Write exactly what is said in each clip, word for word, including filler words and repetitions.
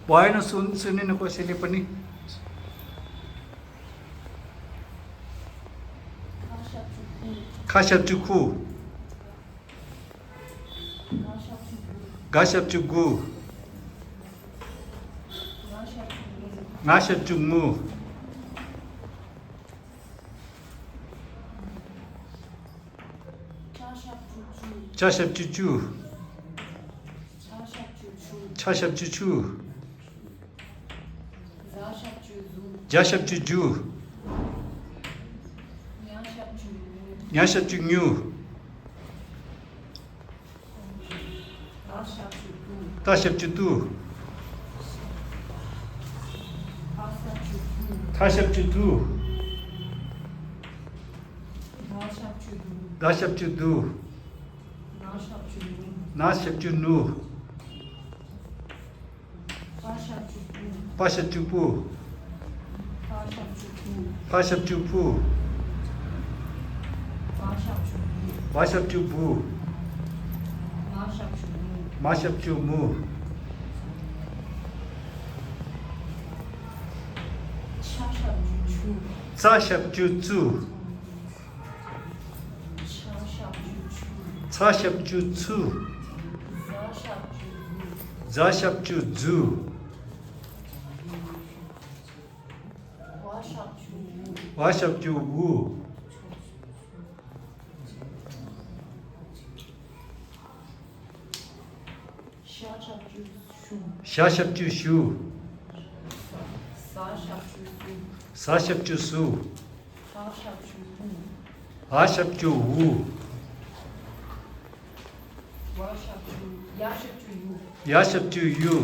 वायु न सुन सुने न को सिले पनि। ख ཞབས་ཀྱུ་ཁུ། ག་ཞབས་ཀྱུ་གུ། ང་ཞབས་ཀྱུ་ངུ། ཅ་ཞབས་ཀྱུ་ཅུ། ཆ་ཞབས་ཀྱུ་ཆུ། ཇ་ཞབས་ཀྱུ་ཇུ། ཉ་ཞབས་ཀྱུ་ཉུ། ཏ་ཞབས་ཀྱུ་ཏུ། ཐ་ཞབས་ཀྱུ་ཐུ། ད་ཞབས་ཀྱུ་དུ། ན་ཞབས་ཀྱུ་ནུ། པ་ཞབས་ཀྱུ་པུ། ཕ་ཞབས་ཀྱུ་ཕུ། བ་ཞབས་ཀྱུ་བུ། མ་ཞབས་ཀྱུ་མུ། ཚ་ཞབས་ཀྱུ་ཚུ། ཚ་ཞབས་ཀྱུ་ཚུ། ཛ་ཞབས་ཀྱུ་ཛུ། བ་ཞབས་ཀྱུ་ཝུ། ཤ་ཞབས་ཀྱུ་ཤུ། ཟ་ཞབས་ཀྱུ་ཟུ། འ་ཞབས་ཀྱུ་འུ། ཡ་ཞབས་ཀྱུ་ཡུ།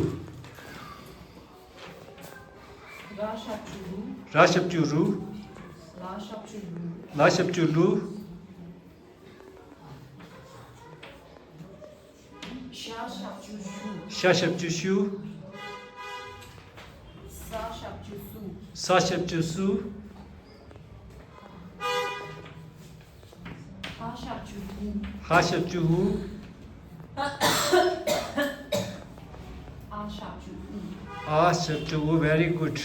ར་ཞབས་ཀྱུ་རུ། ལ་ཞབས་ཀྱུ་ལུ། ཤ་ཞབས་ཀྱུ་ཤུ། ས་ཞབས་ཀྱུ་སུ། ཧ་ཞབས་ཀྱུ་ཧུ། ཧ་ཞབས་ཀྱུ་ཧུ། འ་ཞབས་ཀྱུ་འུ། Very good.